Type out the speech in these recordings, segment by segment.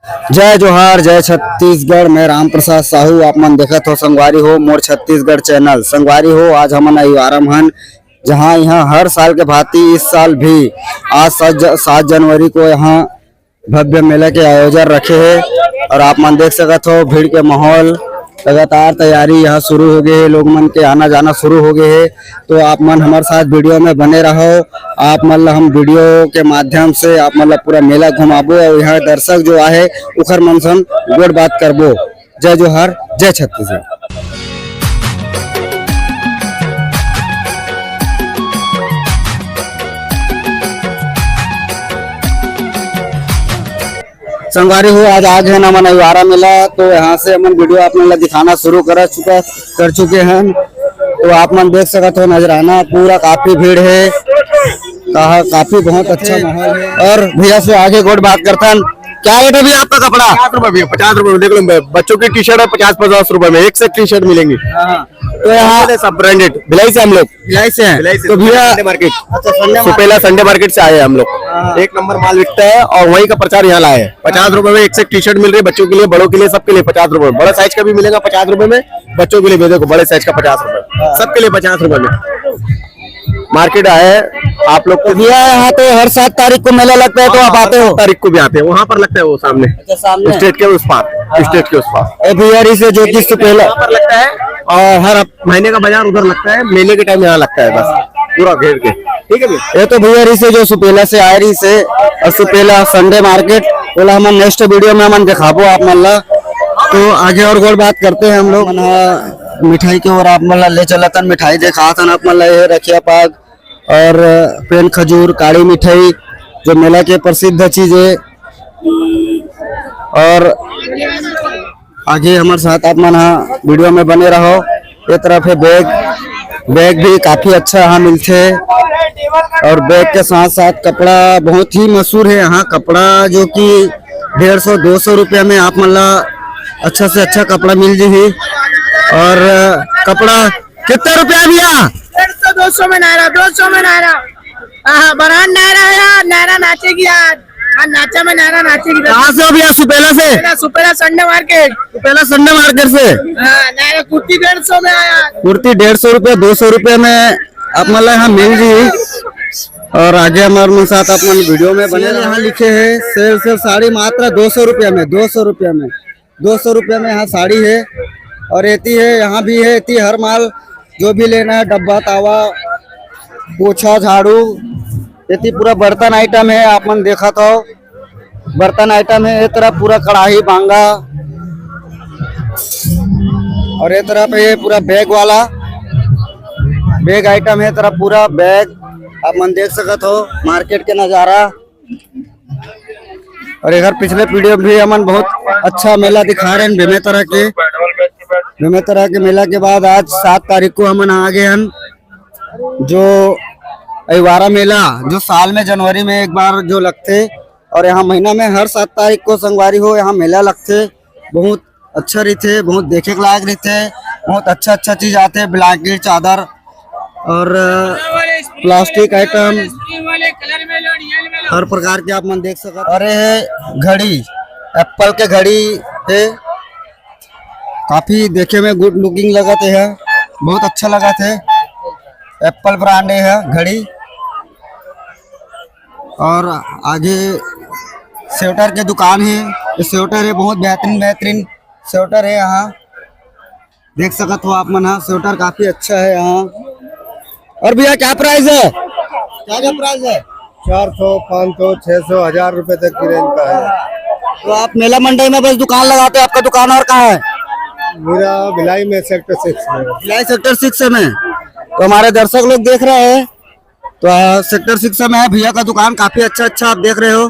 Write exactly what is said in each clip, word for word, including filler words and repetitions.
जय जोहार, जय छत्तीसगढ़। मैं राम प्रसाद साहू, आप मन देखत हो संगवारी हो मोर छत्तीसगढ़ चैनल। संगवारी हो, आज हमन अहिवारा म हन, जहां यहां हर साल के भांति इस साल भी आज सात ज-, सात जनवरी को यहां भव्य मेला के आयोजन रखे हे और आप मन देख सकत हो भीड़ के माहौल, लगातार तैयारी यहाँ शुरू हो गए हे, लोग मन के आना जाना शुरू हो गए हे। तो आप मन हमारे साथ वीडियो में बने रहो, आप मन ला हम वीडियो के माध्यम से आप मन ला पूरा मेला घुमाबो और यहाँ दर्शक जो आहे उखर मन सन गोठ बात करबो। जय जोहार, जय छत्तीसगढ़। संगवारी हो, आज आ गे हन हमन अहिवारा मेला, तो यहाँ से हमन वीडियो आप मन ला दिखाना शुरू कर चुका, कर चुके हैं। तो आप मन देख सकत हो नजराना, पूरा काफी भीड़ है, कहा काफी बहुत अच्छा माहौल है। और भैया से आगे गोठ बात करथन, क्या रेट है भैया आपका कपड़ा? पचास रुपए भैया, पचास रुपए में। देख लो, ब-, बच्चों की टी शर्ट है पचास पचास रुपए में, एक से एक टी शर्ट मिलेंगी। हाँ, तो यहाँ सब ब्रांडेड, भिलाई से हम लोग। भिलाई से हैं? भिलाई से हैं। तो भैया, संडे मार्केट। अच्छा, Sunday market. Supela Sunday market से आए हैं हम लोग। हाँ। एक नंबर माल बिकता है और वहीं का प्रचार यहाँ लाए हैं। पचास रुपए में एक से एक टी शर्ट मिल रही है बच्चों के लिए, बड़ों के लिए, सबके लिए पचास रुपए में। बड़ा साइज का भी मिलेगा पचास रुपए में, बच्चों के लिए भी देखो, बड़े साइज का पचास रुपए, सबके लिए पचास रुपए में। मार्केट आए हैं आप लोग। तो भैया, यहाँ तो हर सात तारीख को मेला लगता है, तो आप आते हो? सात तारीख को भी आते हैं, वहाँ पर लगता है वो सामने। अच्छा, सामने। स्टेट के उस पार, हाँ। स्टेट के उस पार। ए भैया, इसे जो कि सुपेला यहाँ पर लगता है और हर हफ-, महीने का बाजार उधर लगता है, मेले के टाइम यहाँ लगता है बस, पूरा घेर के। ठीक है भैया? ये तो भैया रहिसे जो सुपेला से आए रहिसे, और सुपेला संडे मार्केट, ओला हमन नेक्स्ट वीडियो में हमन दिखाबो आप मन ला। तो आगे और गोठ बात करते हैं हम लोग। मन ह मिठाई के ओर आप मन ला ले चलत हन, मिठाई देखात हन आप मन ला। ये रखिया पाक और पेन खजूर, काड़ी मिठाई, जो मेला के प्रसिद्ध चीज है। और आगे हमारे साथ आप मन हा वीडियो में बने रहो। ये तरफ है बैग, बैग भी काफी अच्छा यहाँ मिलते हैं। और बैग के साथ साथ कपड़ा बहुत ही मशहूर है यहाँ। कपड़ा जो कि डेढ़ सौ दो सौ रुपया में आप मन ला अच्छा से अच्छा कपड़ा मिल जी। और कपड़ा कितना रुपया भैया? डेढ़ सौ, दो सौ में नायरा, दो सौ में नायरा। हाँ, बरान नायरा है यार, नायरा नाचेगी यार। हाँ, नाचा में नायरा नाचेगी। कहाँ से हो भैया? सुपेला से? Supela, Supela Sunday market. Supela Sunday market से? हाँ, नायरा कुर्ती डेढ़ सौ में आया। कुर्ती डेढ़ सौ रुपये, दो सौ रुपये में आप मतलब यहाँ मिल रही। और आगे हमारे मन साथ आप मन वीडियो में बने रहो। यहाँ लिखे हैं सेल, सेल साड़ी मात्र दो सौ रुपये में, दो सौ रुपये में। दो सौ रुपये में यहाँ साड़ी है। और एती है, यहाँ भी है एती हर माल, जो भी लेना है, डब्बा, तावा, पोछा, झाड़ू, एती पूरा बर्तन आइटम है। आप मन देखत हो, बर्तन आइटम है। ये तरफ पूरा कढ़ाई, बांगा, और ये तरफ ये पूरा बैग वाला बैग आइटम है। ये तरफ पूरा बैग आप मन देख सकत हो, मार्केट के नजारा। और एक बार पिछले वीडियो में भी हमन बहुत अच्छा मेला दिखा रहे हैं बेमेतरा के। बेमेतरा के मेला के बाद आज सात तारीख को हमन आ गए हैं, जो अहिवारा मेला, जो साल में जनवरी में एक बार जो लगते, और यहाँ महीना में हर सात तारीख को संगवारी हो, यहाँ मेला लगते। बहुत अच्छा रहिथे, बहुत देखे के लायक रहिथे, बहुत अच्छा अच्छा चीज आथे, ब्लैंकेट, चादर और प्लास्टिक आइटम, हर प्रकार के आप मन देख सकत। अरे है घड़ी, एप्पल के घड़ी है, काफी देखे में गुड लुकिंग लगत है, बहुत अच्छा लगत है। एप्पल ब्रांड है घड़ी। और आगे स्वेटर के दुकान है, ये स्वेटर है, बहुत बेहतरीन बेहतरीन स्वेटर है यहाँ। देख सकत हो आप मन, हाँ, स्वेटर काफी अच्छा है यहाँ। और भैया, क्या प्राइस है? क्या क्या प्राइस है? चार सौ, पाँच सौ, छह सौ, हजार रुपए तक की रेंज का है। तो आप मेला मंडई में बस दुकान लगाते हो, आपका दुकान और कहाँ है? मेरा भिलाई में, सेक्टर सिक्स में। भिलाई सेक्टर सिक्स में। तो हमारे दर्शक लोग देख रहे हैं, तो सेक्टर सिक्स में है भैया का दुकान, काफी अच्छा अच्छा आप देख रहे हो।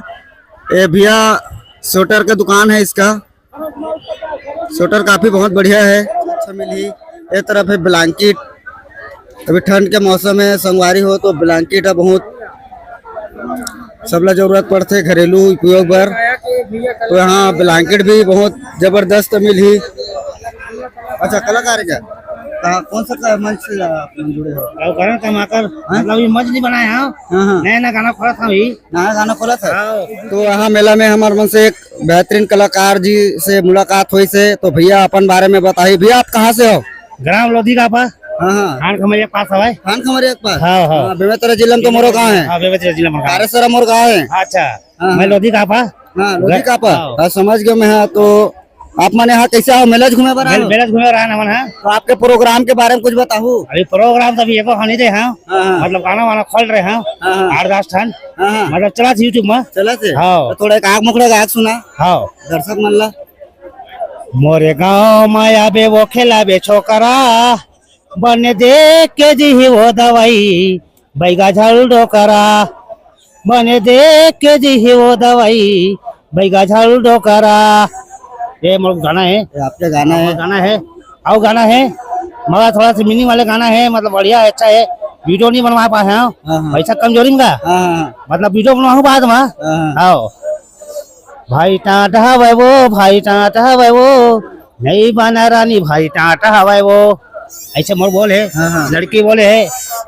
ये भैया स्वेटर का दुकान है इसका, स्वेटर काफी बहुत बढ़िया है, अच्छा मिली। ये तरफ है ब्लैंकेट, अभी ठंड के मौसम है, संगवारी हो, तो ब्लैंकेट है बहुत, सबला जरूरत पड़थे घरेलू उपयोग बर। तो यहाँ ब्लैंकेट भी बहुत जबरदस्त मिली। अच्छा, कलाकार है क्या? हाँ, कौन सा क-, मंच से आप मन जुड़े हो? गाँव करण कमाकर, हाँ? मतलब ये मंच नहीं बनाए हैं। हाँ, हाँ। नया नया गाना खोला था अभी। नया गाना खोला था? हाँ। तो यहाँ मेला में हमारे मन से एक बेहतरीन कलाकार जी से मुलाकात हुई से, तो भैया अपन बारे में बताइए। भैया, आप कहाँ से हो? ग्राम लोधी का पास। हाँ, हाँ। थान खमरिया के पास हवाए। थान खमरिया के पास? हाँ, हाँ। हाँ, बेमेतरा जिला में तो मोरो गाँव है। हाँ, बेमेतरा जिला में गाँव। कारेसरा मोर गाँव है। अच्छा। हाँ, मैं हाँ। लोधी का पास। हाँ, लोधी का पास। हाँ। हाँ, समझ गए मैं, हाँ। तो आप मन यहाँ कैसे आओ? मेला घूमे बर मेल-, आओ? मेला घूमे बर आए हमन, हाँ। तो आपके प्रोग्राम के बारे में कुछ बताओ। अभी प्रोग्राम तो अभी एको हानि दे, हाँ। हाँ, हाँ। मतलब गाना वाना खोल रहे हैं। हाँ, हाँ। आठ दस ठन। हाँ, हाँ। मतलब चला थे YouTube में। चला थे? हाँ। तो थोड़ा एक आग मुखड़ा गायक सुना। हाँ। दर्शक मन ला। मोरे गाँव में आबे वो खेलाबे छोकरा, बने देख के दिही वो दवाई, बैगा झाड़ू डोकरा। बने देख के दिही वो दवाई, बैगा झाड़ू डोकरा। ये मोर गाना है। ये आपके गाना है? गाना है, अउ गाना है, मगर थोड़ा सा मीनिंग वाले गाना है, मतलब बढ़िया है, अच्छा है। वीडियो नहीं बनवा पाए हैं, हाँ, हाँ। पैसा कमजोरी में का, हाँ, हाँ। मतलब वीडियो बनवाहूँ बाद में। हाँ, हाँ। आओ। भाई टाट हवय वो, भाई टाट हवय वो, नहीं बना रानी भाई टाट हवय वो। ऐसे मोर बोल है, हाँ, हाँ। लड़की बोले है,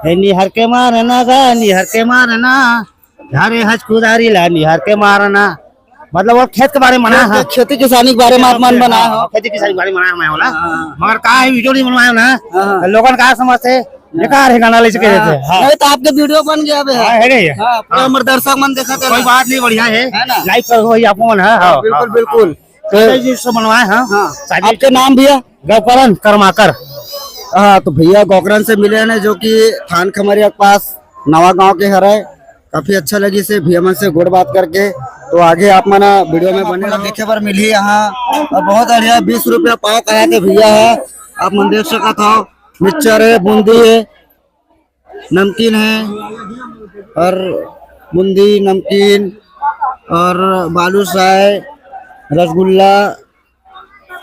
"ए निहर के मारना गा, निहर के मारना, झारे हज कुदारी ला निहर के मारना।" मतलब वो खेत के बारे में बना, खेत, हाँ। खेती किसानी के बारे में आप मन बनाए हो। हाँ, खेती किसानी के बारे में बनाया मैं होला। हाँ, हाँ। मगर का है, वीडियो नहीं बनवाया ना, हाँ, हाँ। तो लोगन का समझते बेकार है गाना ले चुके हाँ, रहते हैं। हाँ। नहीं तो आपके वीडियो बन गया बे। हाँ, है नहीं? हाँ, पूरा हाँ। हमर दर्शक मन देखा था कोई ना। बात नहीं, बढ़िया है। है ना? लाइक करो भाई, आप मन है, हाँ, हाँ, बिल्कुल, हाँ, बिल्कुल। हाँ। तो जी से बनवाए हैं। हाँ। शादी आपके नाम भैया? गौकरण कर्माकर। हाँ, तो भैया गौकरण से मिले हैं, जो कि थान खमरिया के पास नवा गांव के हरे। काफी अच्छा लगी से भैया मन से गोड़ बात करके। तो आगे आप मन वीडियो में बने रहो। देखे बर मिली यहाँ और बहुत बढ़िया बीस रुपया पाव कहा थे भैया है, आप मन देख सकत हो। मिक्सचर है, बूंदी है, नमकीन है और बूंदी, नमकीन और बालूशाह, रसगुल्ला।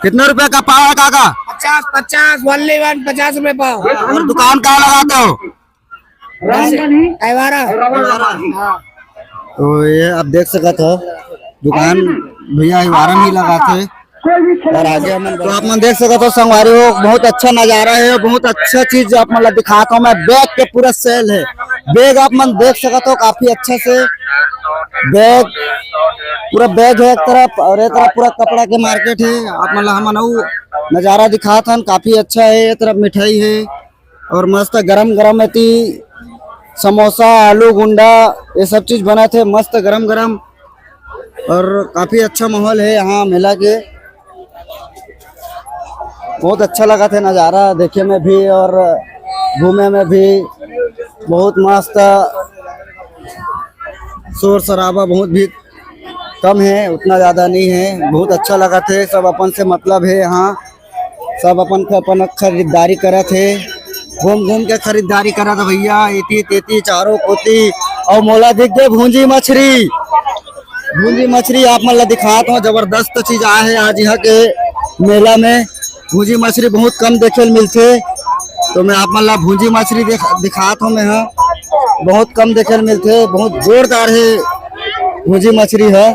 कितना रुपया का पाव है काका? पचास, पचास, only one, पचास रुपए पाव। और दुकान कहाँ लगाते हो? बस, अहिवारा। हाँ। तो ये आप देख सकत हो, दुकान भैया अहिवारा में ही लगाते हैं। और आगे हमन, तो आप मन देख सकत हो संगवारी हो, बहुत अच्छा नजारा है, बहुत अच्छा चीज आप मन ला दिखात हो मैं। बैग के पूरा सेल है, बैग आप मन देख सकत हो काफी अच्छा से। बैग, पूरा बैग है एक तरफ और एक तरफ पूरा कपड़ा के मार्केट है। आप मन ला हमन अउ नजारा दिखात हन, काफी अच्छा है। ये तरफ मिठाई है और मस्त गरम गरम एती समोसा, आलू गुंडा, ये सब चीज बनत हे मस्त गरम गरम। और काफी अच्छा माहौल है यहाँ मेला के, बहुत अच्छा लगत हे नजारा देखे में भी और घूमे में भी। बहुत मस्त, शोर शराबा बहुत भी कम है, उतना ज्यादा नहीं है। बहुत अच्छा लगत हे, सब अपन से मतलब है यहाँ। सब अपन अपन खरीदारी करत हे, घूम घूम के खरीदारी करत हे भैया, एती तेती चारों कोती। अउ मोला दिख गे भूंजी मछरी, भूंजी मछरी आप मन ला दिखात हव, जबरदस्त चीज आए हे आज यहाँ के मेला में। भूंजी मछरी बहुत कम देखे ल मिलथे, तो मैं आप मन ला भूंजी मछरी देख, दिखात हव मैं ह, बहुत कम देखे ल मिलथे, बहुत जोरदार हे भूंजी मछरी ह।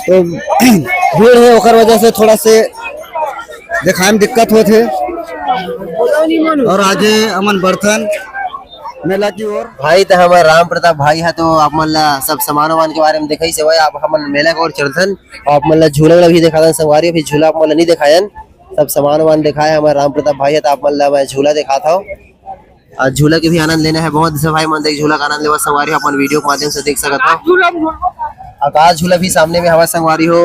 तो भीड़ हे, ओकर वजह से थोड़ा से देखाए में दिक्कत होत हे। और आगे हमन बढ़थन मेला की ओर। भाई, त हमर राम प्रताप भाई ह, तो आप मन ला सब सामान वामान के बारे में दिखाइस हे। आप हमन मेला की ओर चलथन, आप मन ला झूला ला भी दिखाथन संगवारी, अभी झूला आप मन ला नहीं दिखायन, सब सामान वामान दिखाए हमर राम प्रताप भाई ह, तो आप मन ला मैं झूला दिखात हव। आज झूला के भी आनंद लेना है। बहुत से भाई मन देख झूला का आनंद लेवत संगवारी हो, अपन वीडियो के माध्यम से देख सकत हो। आकाश झूला भी सामने में हवा संगवारी हो।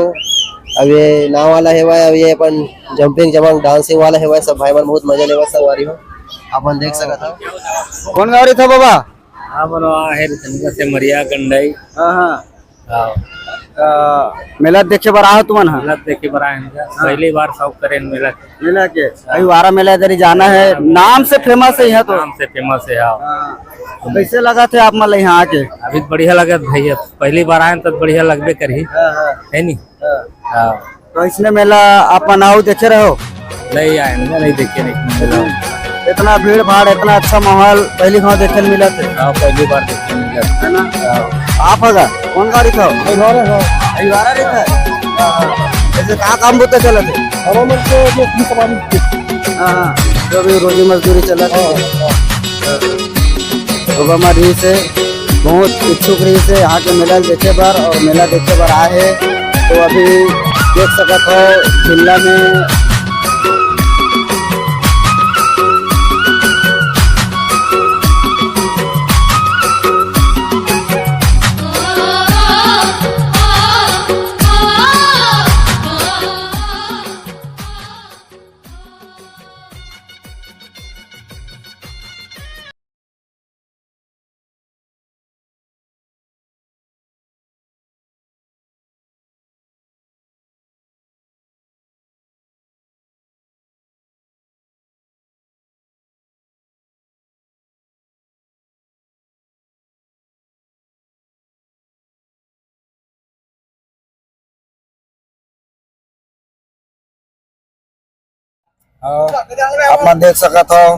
अब ये नाव वाला हेवय, अब ये अपन जंपिंग जमंग डांसिंग वाला हेवय, सब भाई मन बहुत मजा लेवत संगवारी हो, अपन देख सकत हो। कौन गाड़ी था बाबा? हाँ, बोलो, आ, है रतनगढ़ से मरिया गंडई। हाँ, हाँ। हाँ। अ, मेला देखे बर आए हो तुमन ह? मेला देखे बर आए हैं। हाँ। पहली बार शौक करें मेला के। मेला के? हाँ। अभी वारा मेला इधर ही जाना है, हाँ। नाम से फेमस है यहाँ तो। नाम से फेमस है, हाँ। हाँ। कैसे लगत हे आप मन ल यहाँ आके? अभी तो बढ़िया लगत भैया, पहली बार आए हैं तो बढ़िया लगबे करही। हाँ, हाँ। है नी? हाँ। हाँ। तो इसने मेला आप मन अउ देखे रहो? नहीं आए, मैं नहीं देखे, नहीं। इतना भीड़ भाड़, इतना अच्छा माहौल पहली बार देखे ल मिलत हे। हाँ, पहली बार देखे ल मिलत हे। है ना? हाँ। आप हगा? कौन गाड़ी था? अहिवारा था। अहिवारा रहिथा? हाँ। ऐसे का काम बुता चलत हे? हमारे मन के जो भी सामान हाँ, हाँ। जो भी रोजी मजदूरी चलत हे, सुबह में रहिस हे, बहुत इच्छुक रहिस हे यहाँ के मेला देखे बर और मेला देखे बर आए हे। तो अभी देख सकत हो झूला में आप मन देख सकत हो।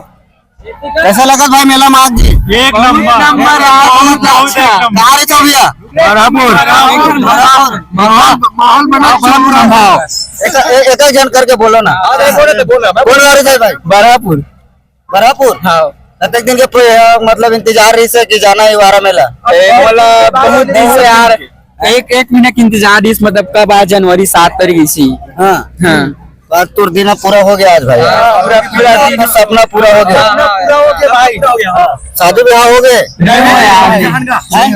कैसा लगत भाई मेला में आज जी? एक नंबर। नंबर यार, बहुत बहुत अच्छा। अच्छा। कहाँ रहते हो भैया? बराबर। बराबर। माहौल, माहौल बना, माहौल बना। हाँ। एक, एक, एक जन करके बोलो ना। हाँ, नहीं, बोले तो बोला, मैं बोल रहा था भाई। बराबर। बराबर? हाँ। कतेक दिन के प्र-, मतलब इंतजार रहिस हे कि जाना हे वारा मेला? ए, मोला बहुत दिन से यार, एक, एक महीना के इंतजार रहिस, मतलब कब आज जनवरी सात तारीख इसी। हाँ। हाँ। आज तोर दिन पूरा हो गया आज भाई। हाँ, पूरा, पूरा दिन। सपना पूरा हो गया। हाँ, हाँ, पूरा हो गया भाई। शादी ब्याह हो गए? नहीं हुआ यार। हैं?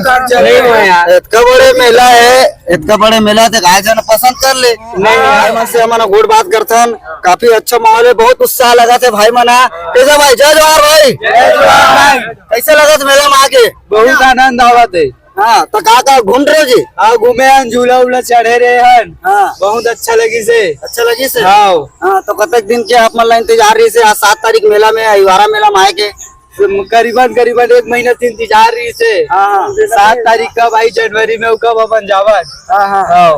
नहीं हुआ यार। इतना बड़े मेला है, इतना बड़े मेला देख आए जाना पसंद कर ले। नहीं, नहीं। भाई मन से हमन गोठ बात करथन, काफी अच्छा माहौल है, बहुत उत्साह लगथे भाई मन। कैसे भाई, जय जोहार भाई। जय जोहार भाई। कैसे लगथे मेला में आके? बहुत आनंद आवत है। हाँ, तो कहाँ कहाँ घूम रहे हो जी? हाँ, घूमे हन, झूला उला चढ़े रहे हन। हाँ। बहुत अच्छा लगिस हे। अच्छा लगिस हे? हाँ। हाँ, तो कतक दिन के आप मन ला इंतजार रहिस हे, आज सात तारीख मेला में, अहिवारा मेला में आए के? करीबन, करीबन एक महीना से इंतजार रहिस हे। हाँ, हाँ। सात तारीख कब आई जनवरी में, कब अपन जावन। हाँ, हाँ। हाँ।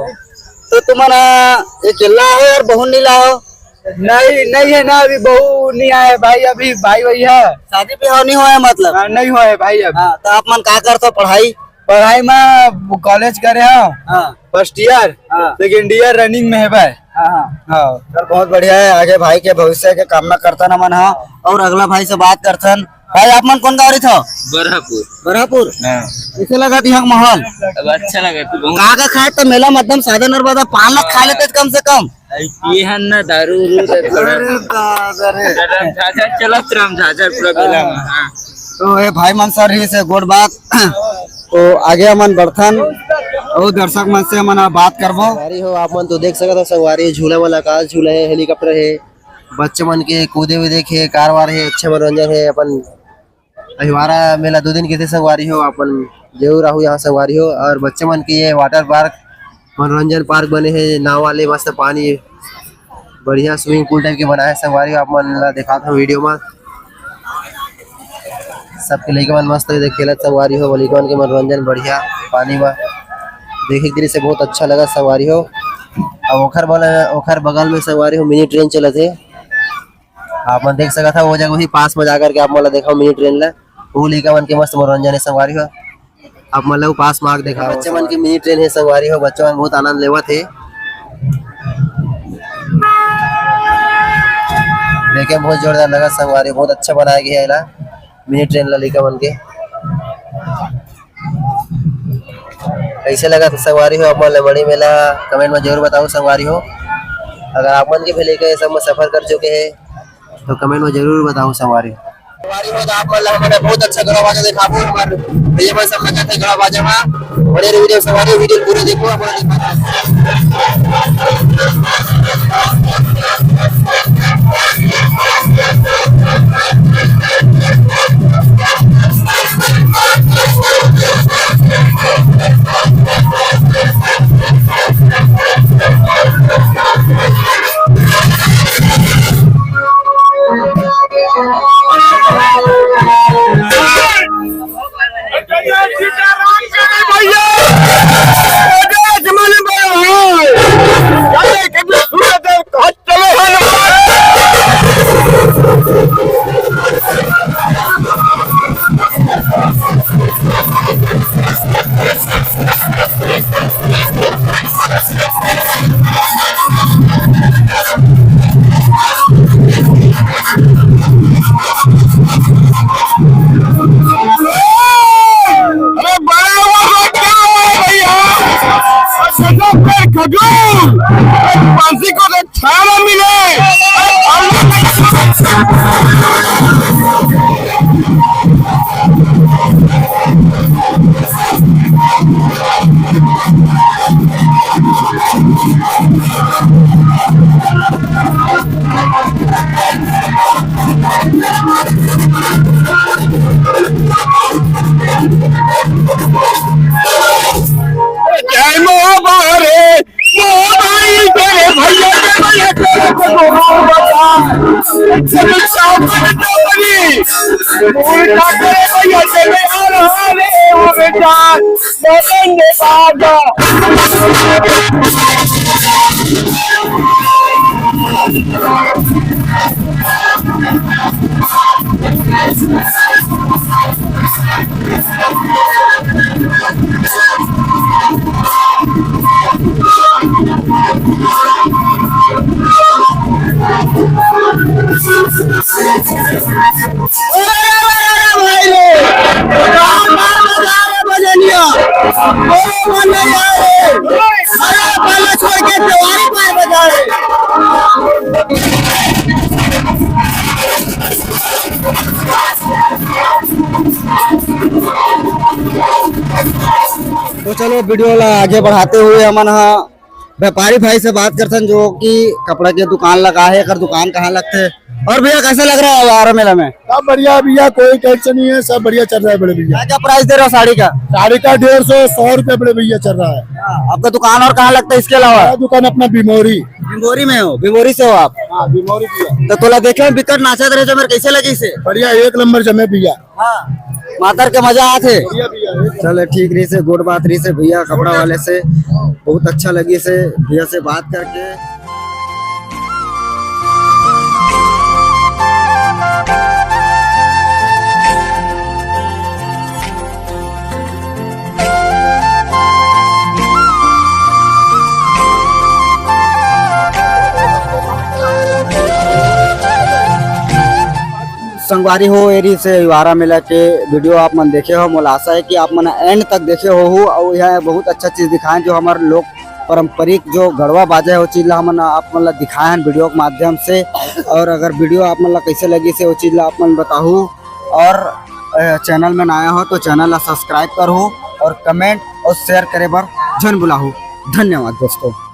तो तुमन, आ, अकेला हो और बहू नहीं लाओ? नहीं, नहीं है ना, अभी बहू नहीं आया भाई, अभी भाई वही है। शादी ब्याह नहीं हुआ है मतलब? हाँ, नहीं हुआ है भाई अभी। हाँ, तो आप मन का करथो पढ़ाई? पढ़ाई में कॉलेज करे हो। हाँ। फर्स्ट ईयर, हाँ। सेकंड ईयर रनिंग में है भाई। हाँ, हाँ। हाँ। सर, बहुत बढ़िया है, आगे भाई के भविष्य के कामना करथन हमन हा। और अगला भाई से बात करथन। भाई, आप मन कौन गाँव रहिथो? बरहपुर। बरहपुर? हाँ। कैसे लगथे यहाँ का माहौल? अब अच्छा लगथे, बहुत। का का खाए तो मेला में एकदम सादा नरबदा पान ला खा लेते कम से कम। अरे पिए हन ना दारू उरू से थोड़ा। अरे दादा रे। रामझाझर चलत, रामझाझर पूरा मेला में, हाँ। तो ये भाई मन से रहिस हे गोठ बात। तो आगे हमन बढ़थन, अउ दर्शक मन से हमन बात करबो। संगवारी हो, आप मन तो देख सकत हो संगवारी, झूला वाला का झूला है, हेलीकॉप्टर है, बच्चे मन के कूदे उदे के कार वार है, अच्छा मनोरंजन है। अपन अहिवारा मेला दो दिन के थे संगवारी हो, अपन जरूर आहू यहाँ संगवारी हो। और बच्चे मन के ये वाटर पार्क, मनोरंजन पार्क बने हैं, नाव वाले, मस्त पानी, बढ़िया स्विमिंग पूल टाइप के बनाए हैं संगवारी हो। आप मन ला दिखात हूँ वीडियो में, सबके लइका मन मस्त देख खेलत संगवारी हो, लइका मन के मनोरंजन बढ़िया पानी में देखे के दृश्य बहुत अच्छा लगा संगवारी हो। अब ओखर बगल, ओखर बगल में संगवारी हो मिनी ट्रेन चलत है। आप मन देख सकत हव, वो जगह वही पास में जा करके आप मन ला देखाओ मिनी ट्रेन ला। वो लइका मन के मस्त मनोरंजन है संगवारी हो। आप मन ला वो पास में आके देखाओ। बच्चे मन के मिनी ट्रेन है संगवारी हो, बच्चे मन बहुत आनंद लेवत है। देखे में बहुत जोरदार लगा संगवारी, बहुत अच्छा बनाया गया है एला, मिनी ट्रेन ला लइका मन के। कैसे लगा था संगवारी हो आप मन ला मढ़ी मेला? कमेंट में जरूर बताओ संगवारी हो। अगर आप मन के भी लइका ये सब में सफर कर चुके हैं तो कमेंट में जरूर बताओ संगवारी हो। संगवारी हो तो आप मन ला हमन बहुत अच्छा गड़ा बाजा दिखाबो, हमर भैया मन सब लगा थे गड़ा बाजा में। बने रहो वीडियो संगवारी, वीडियो पूरा देखो, आप मन फांसी को तो छाड़ा मिले। जय मोहबा रे, मोहबाई तेरे भैया के भैया तेरे को मोहबा। सब साथ में डोरी। उल्टा करे भैया तेरे आ रहा रे, उल्टा। अरे, अरे, अरे, अरे, भाई रे, कहाँ मार बजा रहे बजनिया? अरे, मन नहीं आ रहे। अरे, पहले छोड़ के जवानी मार बजा रहे। तो चलो, वीडियो ला आगे बढ़ाते हुए हमन ह व्यापारी भाई से बात करथन, जो कि कपड़ा के दुकान लगा है। एकर दुकान कहाँ लगथे? और भैया, कैसा लग रहा है आवारा मेला में? सब बढ़िया भैया, कोई टेंशन नहीं है, सब बढ़िया चल रहा है बड़े भैया। क्या क्या प्राइस दे रहे हो साड़ी का? साड़ी का डेढ़ सौ, सौ रुपया बड़े भैया चल रहा है। आपका दुकान और कहाँ लगता है इसके अलावा? हमारा दुकान अपना भिमोरी। भिमोरी में हो? भिमोरी से हो आप? हाँ, भिमोरी भैया। तो तोला देखे में बिकट नाचत रहे, जो मेरे कैसे लगी से? बढ़िया, एक नंबर जमे भैया। हाँ, मातर के मजा आत हे। बढ़िया भैया, एक नंबर। चले, ठीक रही से, गुड बात रही से भैया, कपड़ा वाले से बहुत अच्छा लगी से भैया से बात करके। संगवारी हो, एरी से अवारा मेला के वीडियो आप मन देखे हो, मोला आशा है कि आप मन एंड तक देखे हो। और यह बहुत अच्छा चीज दिखाएं, जो हमारे लोक पारंपरिक जो गड़वा बाजा है, वो चीज ला हमन आप मन ला दिखाए हैं वीडियो के माध्यम से। और अगर वीडियो आप मन ला कैसे लगी से, वो चीज ला आप मन बताहू। और अ, चैनल में नया हो तो चैनल ला सब्सक्राइब करहू और कमेंट और शेयर करे बर झन भुलाहू। धन्यवाद दोस्तों।